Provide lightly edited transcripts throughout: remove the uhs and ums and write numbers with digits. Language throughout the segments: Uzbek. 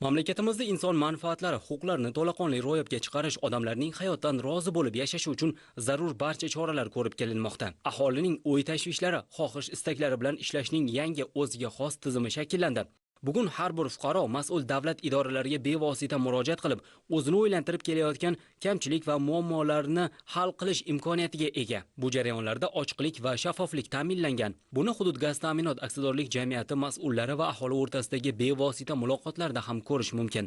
Mamlakatimizda inson manfaatlari, huquqlarini to'laqonli ro'yobga chiqarish, odamlarning hayotdan rozi bo'lib yashashi uchun zarur barcha choralar ko'rib kelinmoqda. Aholining o'y-tashvishlari, xohish istaklari bilan ishlashning yangi o'ziga xos tizimi shakllandi. Bugun har bir fuqaro mas'ul davlat idoralariga bevosita murojaat qilib, o'zini o'ylantirib kelayotgan kamchilik va muammolarni hal qilish imkoniyatiga ega. Bu jarayonlarda ochiqlik va shaffoflik ta'minlangan. Buni Hudud gaz ta'minot aksiyadorlik jamiyati mas'ullari va aholi o'rtasidagi bevosita muloqotlarda ham ko'rish mumkin.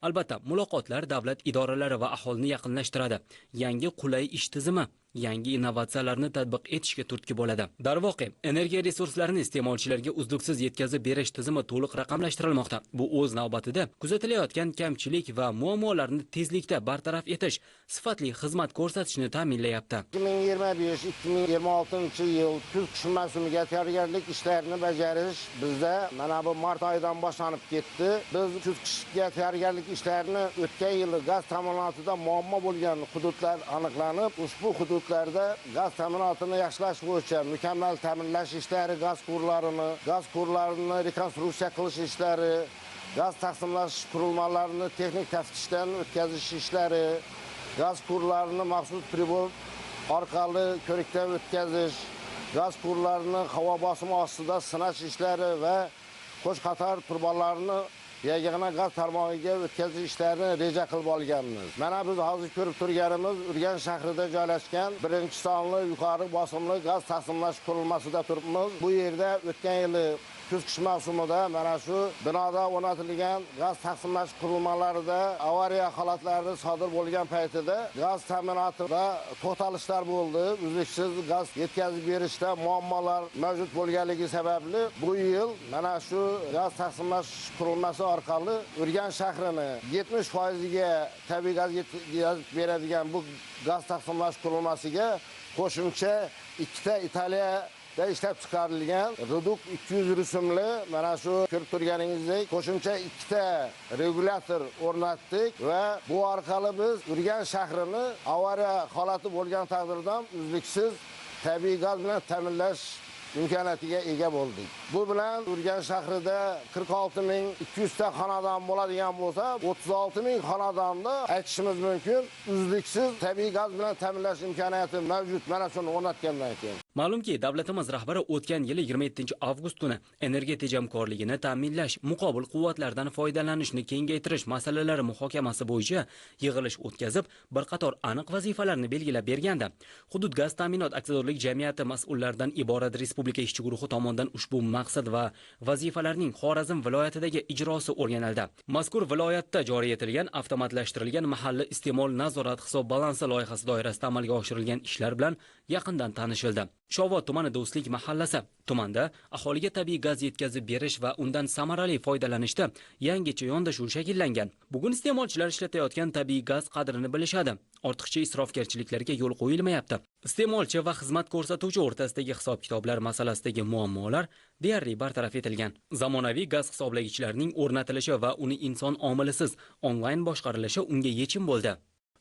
Albatta, muloqotlar davlat idoralari va aholini yaqinlashtiradi. Yangi qulay ish tizimi, yangi innovatsiyalarni tatbiq etishga turtki bo'ladi. Darvoqe, energiya resurslarini iste'molchilarga uzluksiz yetkazib berish tizimi to'liq raqamlashtirilmoqda. Bu o'z navbatida kuzatilayotgan kamchilik va muammolarni tezlikda bartaraf etish, sifatli xizmat ko'rsatishni ta'minlayapti. 2025-2026 yil kuz-qish mavsumiga tayyorgarlik ishlarini bajarish bizda mana bu mart oyidan boshlanib ketdi. Biz kuz-qishga tayyorgarlik ishlarini o'tgan yili gaz ta'minotida muammo bo'lgan hududlar aniqlanib, ushbu hududlarda gaz ta'minotini yaxshilash bo'yicha mukammal ta'minlash ishlari, gaz quvurlarini rekonstruksiya qilish ishlari, gaz taqsimlash qurilmalarini texnik taftishdan o'tkazish ishlari, gaz quvurlarini maxsus pribor orqali ko'rikdan o'tkazish, gaz quvurlarini havo bosimi ostida sinash ishlari va qo'sh qator turbalarni yagona gaz tarmog'iga o'tkazish ishlarini reja qilib olganmiz. Mana biz hozir ko'rib turganimiz Urganch shahrida joylashgan 1-sonli yuqori bosimli gaz taqsimlash qurilmasida turibmiz. Bu yerda o'tgan yili kuz-qish mavsumida mana shu binoda o'rnatilgan gaz taqsimlash qurilmalarida avariya holatlari sodir bo'lgan paytida gaz ta'minotida to'xtalishlar bo'ldi. Uzluksiz gaz yetkazib berishda muammolar mavjud bo'lganligi sababli bu yil mana shu gaz taqsimlash qurilmasi orqali Urganch shahrini 70% ga tabiiy gaz yetkazib beradigan bu gaz taqsimlash qurilmasiga qo'shimcha 2 ta Italiya ishlab chiqarilgan Reduk 200 rusumli mana shu ko'rib turganingizdek qo'shimcha 2 ta regulyator o'rnatdik va bu orqali biz Urganch shahrini avariya holati bo'lgan taqdirda uzluksiz tabiiy gaz bilan ta'minlash imkoniyatiga ega bo'ldik. Bu bilan Urganch shahrida 46 200 ta xonadon bo'ladigan bo'lsa, 36 000 xonadonni aytishimiz mumkin uzluksiz tabiiy gaz bilan ta'minlash imkoniyati mavjud mana shuni o'rnatgandan keyin. Ma'lumki, davlatimiz rahbari o'tgan yili 27 avgust kuni energiya tejamkorligini ta'minlash, muqobil quvvatlardan foydalanishni kengaytirish masalalari muhokamasi bo'yicha yig'ilish o'tkazib, bir qator aniq vazifalarni belgilab bergandi. Hudud gaz ta'minot aksiyadorlik jamiyati mas'ullaridan iborat respublika ishchi guruhi tomonidan ushbu maqsad va vazifalarning Xorazm viloyatidagi ijrosi o'rganildi. Mazkur viloyatda joriy etilgan avtomatlashtirilgan mahalla iste'mol nazorat hisob balansi loyihasi doirasida amalga oshirilgan ishlar bilan yaqindan tanishildi. Shovot tumani, Do'stlik mahallasi. Tumanda aholiga tabiiy gaz yetkazib berish va undan samarali foydalanishda yangicha yondashuv shakllangan. Bugun iste'molchilar ishlatayotgan tabiiy gaz qadrini bilishadi. Ortiqcha isrofgarchiliklarga yo'l qo'yilmayapti. Iste'molchi va xizmat ko'rsatuvchi o'rtasidagi hisob-kitoblar masalasidagi muammolar deyarli bartaraf etilgan. Zamonaviy gaz hisoblagichlarning o'rnatilishi va uni inson omilisiz onlayn boshqarilishi unga yechim bo'ldi.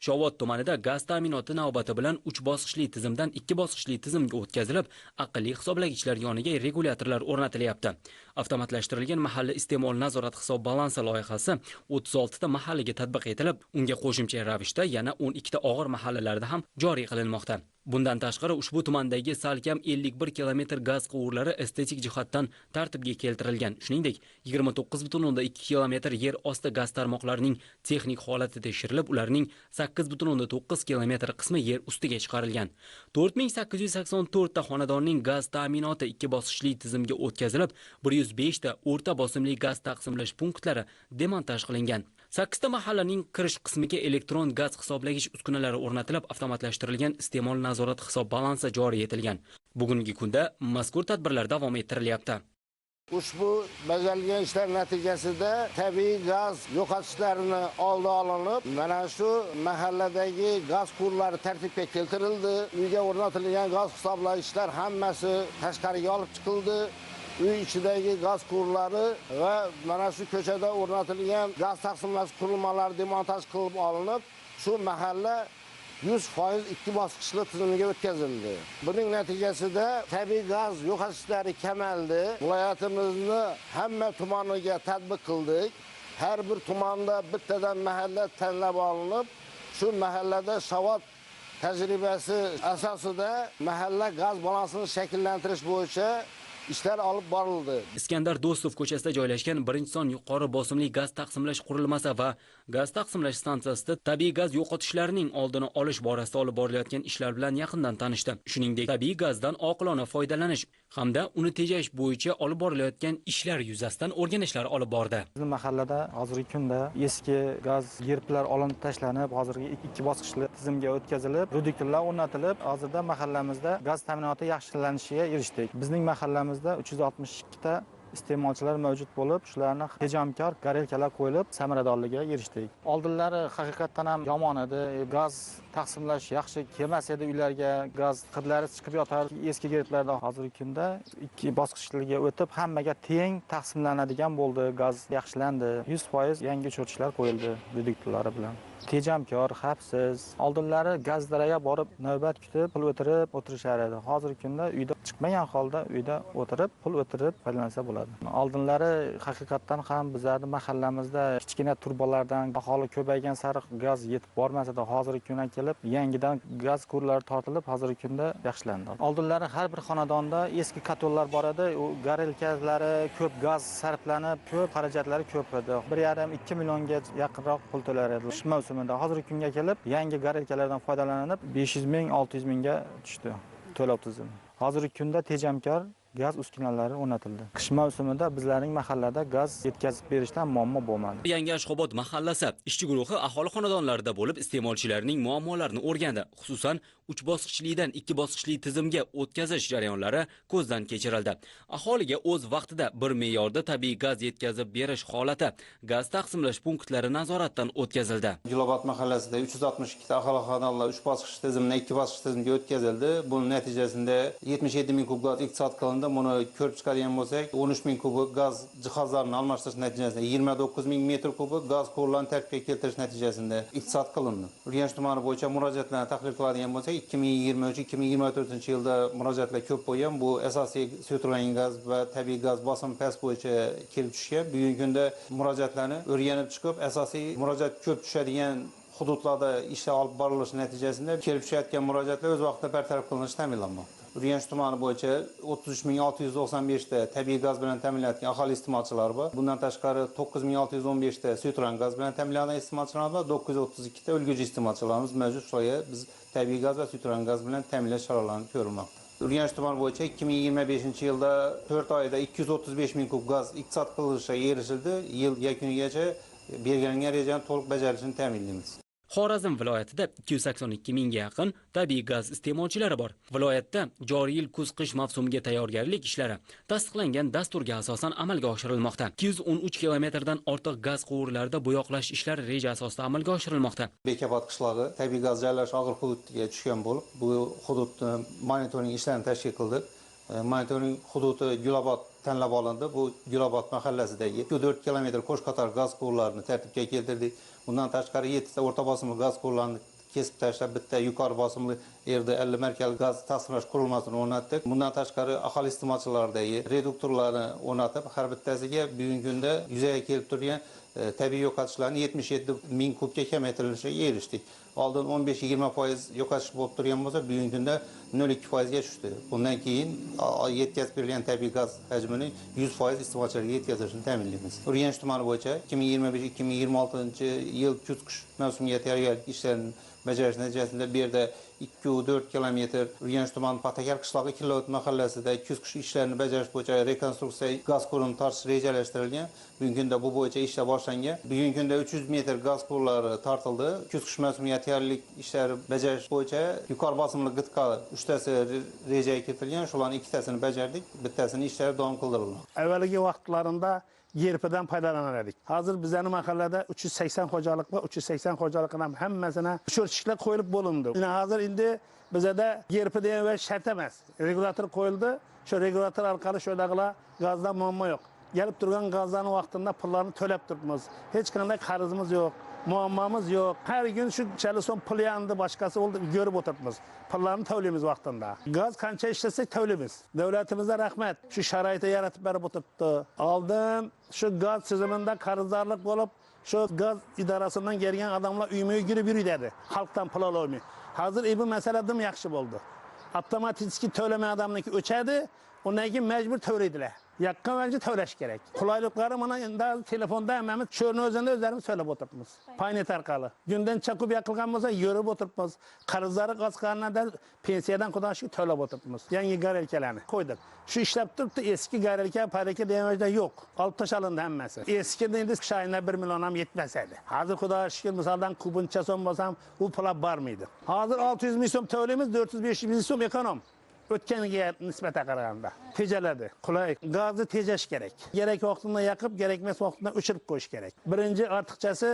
Shovot tumanida gaz ta'minoti navbati bilan 3 bosqichli tizimdan 2 bosqichli tizimga o'tkazilib, aqlli hisoblagichlar yoniga regulyatorlar o'rnatilyapti. Avtomatlashtirilgan mahalla iste'mol nazorat hisob balansi loyihasi 36 ta mahallaga tatbiq etilib, unga qo'shimcha ravishda yana 12 ta og'ir mahallalarda ham joriy qilinmoqda. Bundan tashqari, ushbu tumandagi salkam 51 kilometr gaz quvurlari estetik jihatdan tartibga keltirilgan. Shuningdek, 29,2 kilometr yer osti gaz tarmoqlarining texnik holati tekshirilib, ularning 8,9 kilometr qismi yer ustiga chiqarilgan. 4884 ta xonadonning gaz ta'minoti ikki bosqichli tizimga o'tkazilib, 105 ta o'rta bosimli gaz taqsimlash punktlari demontaj qilingan. 8 ta mahallaning kirish qismiga elektron gaz hisoblagich uskunalari o'rnatilib, avtomatlashtirilgan iste'mol nazorat hisob balansi joriy etilgan. Bugungi kunda mazkur tadbirlar davom ettirilyapti. Ushbu bajarilgan ishlar natijasida tabiiy gaz yo'qotishlarini oldi olinib, mana shu mahalladagi gaz quvurlari tartibga keltirildi. Uyga o'rnatilgan gaz hisoblagichlar hammasi tashqariga olib chiqildi. Uy ichidagi gaz quvurlari va mana shu ko'chada o'rnatilgan gaz taqsimlash qurilmalari demontaj qilib olinib, shu mahalla 100% ikki bosqichli tizimga o'tkazildi. Buning natijasida tabiiy gaz yo'qotishlari kamaldi. Viloyatimizni hamma tumaniga tatbiq qildik. Har bir tumanda bittadan mahalla tanlab olinib, shu mahallada savod tajribasi asosida mahalla gaz balansini shakllantirish bo'yicha ishlar olib borildi. Iskandar Do'stov ko'chasida joylashgan 1-son yuqori bosimli gaz taqsimlash qurilmasi va gaz taqsimlash stansiyasida tabiiy gaz yo'qotishlarining oldini olish borasida olib borilayotgan ishlar bilan yaqindan tanishdi. Shuningdek, tabiiy gazdan oqilona foydalanish hamda uni tejash bo'yicha olib borilayotgan ishlar yuzasidan o'rganishlar olib bordi. Bizning mahallada hozirgi kunda eski gaz yerplar olinib tashlanib, hozirgi 2 bosqichli tizimga o'tkazilib, reduktorlar o'rnatilib, hozirda mahallamizda gaz ta'minoti yaxshilanishiga erishdik. Bizning mahallamizda 362 ta iste'molchilar mavjud bo'lib, shularni tejamkor gorelkalar qo'yilib, samaradorligiga erishdik. Oldinlari haqiqatan ham yomon edi. Gaz taqsimlash yaxshi kelmas edi uylarga, gaz hidlari chiqib yotar eski gertlarda. Hozirgi kunda 2 bosqichliga o'tib, hammaga teng taqsimlanadigan bo'ldi, gaz yaxshilandi. 100% yangi o'chirgichlar qo'yildi reduktorlari bilan. Tejamkor, xavfsiz. Oldinlari gazdaraga borib navbat kutib, pul o'tirib o'tirishar edi. Hozirgi kunda uyda chiqmagan holda uyda o'tirib, pul o'tirib foydalansa bo'ladi. Oldinlari haqiqatan ham bizlarning mahallamizda kichkina turbalardan aholi ko'paygan sari gaz yetib bormas edi. Hozirgi kundan kelib yangidan gaz quvurlari tortilib, hozirgi kunda yaxshilandi. Oldinlari har bir xonadonda eski kotollar bor edi. U gorelkalari ko'p gaz sarflanib, ko'p xarajatlari ko'p edi. 1,5-2 millionga yaqinroq pul to'lar edi. Qish mavsumida hozirgi kunga kelib yangi gorelkalardan foydalanib 500 ming, 600 mingga tushdi to'lov tizimi. Hozirgi kunda tejamkor gaz uskunalari o'rnatildi. Qish mavsumida bizlarning mahallada gaz yetkazib berishdan muammo bo'lmadi. Yangi Ashxobod mahallasi ishchi guruhi aholi xonadonlarida bo'lib, iste'molchilarning muammolarini o'rgandi. Xususan, 3 bosqichlidan 2 bosqichli tizimga o'tkazish jarayonlari ko'zdan kechirildi. Aholiga o'z vaqtida bir me'yorda tabiiy gaz yetkazib berish holati, gaz taqsimlash punktlari nazoratdan o'tkazildi. Gulobod mahallasida 362 ta aholi xonadonlar 3 bosqich tizimdan 2 bosqich tizimga o'tkazildi. Buning natijasida 77 ming kub gaz iqtisod qilindi. Buni ko'rib chiqadigan bo'lsak, 13 ming kub gaz jihozlarini almashtirish natijasida 29 ming metr kub gaz quvurlarini tartibga keltirish natijasida iqtisod qilindi. Urganch tumani bo'yicha murojaatlarni tahlil qiladigan bo'lsak, 2023-2024 yilda murojaatlar ko'p bo'lgan. Bu asosiy suyultirilgan gaz va tabiiy gaz bosim past bo'yicha kelib tushgan. Bugungi kunda murojaatlarni o'rganib chiqib, asosiy murojaat ko'p tushadigan hududlarda ishlar olib borilishi natijasida kelib tushayotgan murojaatlar o'z vaqtida bartaraf qilinishi ta'minlanmoqda. Urganch tumani bo'yicha 33695 ta tabiiy gaz bilan ta'minlanayotgan aholi iste'molchilari bor. Bundan tashqari 9615 ta suyultirilgan gaz bilan ta'minlangan iste'molchilar bor, 932 ta ulguchi iste'molchilarimiz mavjud. Shularga biz tabiiy gaz va suyultirilgan gaz bilan ta'minlash choralarini ko'rilmoqda. Urganch tumani bo'yicha 2025-yilda 4 oyda 235 ming kub gaz iqtisod qilinishiga erishildi. Yil yakunigacha belgilangan rejani to'liq bajarilishini ta'minlaymiz. Xorazm viloyatida 282 mingga yaqin tabiiy gaz iste'molchilari bor. Viloyatda joriy yil kuz-qish mavsumiga tayyorgarlik ishlari tasdiqlangan dasturga asosan amalga oshirilmoqda. 213 kilometrdan ortiq gaz quvurlarida bo'yoqlash ishlari reja asosida amalga oshirilmoqda. Bekobod qishlog'i tabiiy gaz joylashish og'ir hududga tushgan bo'lib, bu hududni monitoring ishlarini tashkil qildik. Monitoring hududi Gulobod tanlab olindi. Bu Gulobod mahallasidagi 4 kilometr qo'shqator gaz quvurlarini tartibga keltirdik. Bundan tashqari 7 ta o'rta bosimli gaz quvurlarini kesib tashlab, bitta yuqori bosimli RD50 markali gaz taqsimlash qurilmasini o'rnatdik. Bundan tashqari aholi iste'molchilaridagi reduktorlarni o'rnatib, har bittasiga bugungi kunda yuzaga kelib turgan tabiiy yo'qotishlarni 77 ming kubga kamaytirilishiga erishdik. Oldin 15-20% yo'qotish bo'lib turgan bo'lsa, bugungi kunda 0,2% ga tushdi. Bundan keyin yetkazib berilgan tabiiy gaz hajmini 100% iste'molchilarga yetkazilishini ta'minlaymiz. Urganch tumani bo'yicha 2025-2026 yil kuz-qish mavsumiga tayyorgarlik ishlarini bajarish natijasida bu yerda 2,4 kilometr Urganch tumani Paxtakar qishlog'i Killovut mahallasida kuz-qish ishlarini bajarish bo'yicha rekonstruksiya gaz quvurini tortish rejalashtirilgan. Bugungi kunda bu bo'yicha ishlar boshlangan. Bugungi kunda 300 metr gaz quvurlari tortildi. Kuz-qish mavsumiga tayyorgarlik ishlari bajarish bo'yicha yuqori bosimli gitqa 3 tasi rejaga keltirilgan. Shularning 2 tasini bajardik, bittasini ishlari davom qildirilmoqda. Avvalgi vaqtlarida yerpidan foydalanar edik. Hozir bizning mahallada 380 xo'jalik va 380 xo'jalikning hammasina o'chirgichlar qo'yilib bo'lindi. Hozir endi bizada yerpi degan va shart emas. Regulator qo'yildi. Shu regulator orqali shu gazdan muammo yo'q. Kelib turgan gazlarni vaqtida pullarni to'lab turibmiz. Hech qanday qarzimiz yo'q, muammomiz yo'q. Har kun shu so'm pul yandi, boshqasi bo'ldi, ko'rib o'tiribmiz. Pullarni to'laymiz vaqtida. Gaz qancha ishlasak to'laymiz. Davlatimizga rahmat, shu sharoitni yaratib berib o'tiribdi. Oldin shu gaz tizimida qarzdorlik bo'lib, shu gaz idorasidan kelgan odamlar uyma-uy kirib yuradi, xalqdan pul ololmay. Hozir bu masala dim yaxshi bo'ldi. Avtomatik to'lama odamniki o'chadi, undan keyin majbur to'laydilar. Yaqqan vaqtda to'lash kerak. Qulayliklari mana endi telefonda hammamiz shuni o'zini o'zlarimiz to'lab o'tiribmiz. Paynet orqali. Kundan chaqib yaqilgan bo'lsa yurib o'tiribmiz. Qarzlari qolganlardan pensiyadan xudo shukr to'lab o'tiribmiz. Yangi garelkalarni qo'ydik. Shu ishlab turibdi, eski garelka, paraka degan yo'q. Olib tashlandi hammasi. Eskida endi shayna 1 million ham yetmas edi. Hozir xudo shukr, misoldan kubuncha so'm bo'lsam, u pul bormaydi. Hozir 600 ming so'm to'laymiz, 400-500 ming so'm ekonom. O'tganiga nisbatan qaraganda tejaladi. Qulay. Gazni tejash kerak. Kerak vaqtida yoqib, kerakmas vaqtida o'chirib qo'yish kerak. Birinchi ortiqchasi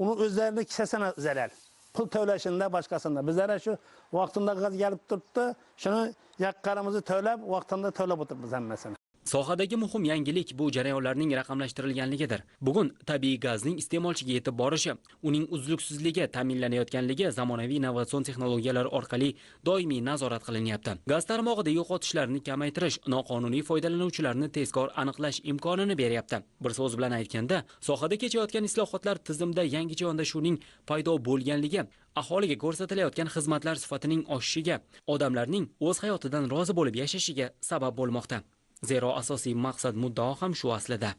uni o'zlarini kissasina zarar. Pul to'lashında boshqasida. Bizlar shu vaqtida gaz kelib turibdi, shuni yaqqanimizni to'lab, vaqtida to'lab o'tiribmiz hammasini. Sohadagi muhim yangilik bu jarayonlarning raqamlashtirilganligidir. Bugun tabiiy gazning iste'molchiga yetib borishi, uning uzluksizligi ta'minlanayotganligi zamonaviy innovatsion texnologiyalar orqali doimiy nazorat qilinyapti. Gaz tarmog'ida yo'qotishlarni kamaytirish, noqonuniy foydalanuvchilarni tezkor aniqlash imkonini beryapti. Bir so'z bilan aytganda, sohada kechayotgan islohotlar tizimda yangicha yondashuvning paydo bo'lganligi, aholiga ko'rsatilayotgan xizmatlar sifatining oshishiga, odamlarning o'z hayotidan rozi bo'lib yashashiga sabab bo'lmoqda. Zero asosiy maqsad muddao ham shu aslida.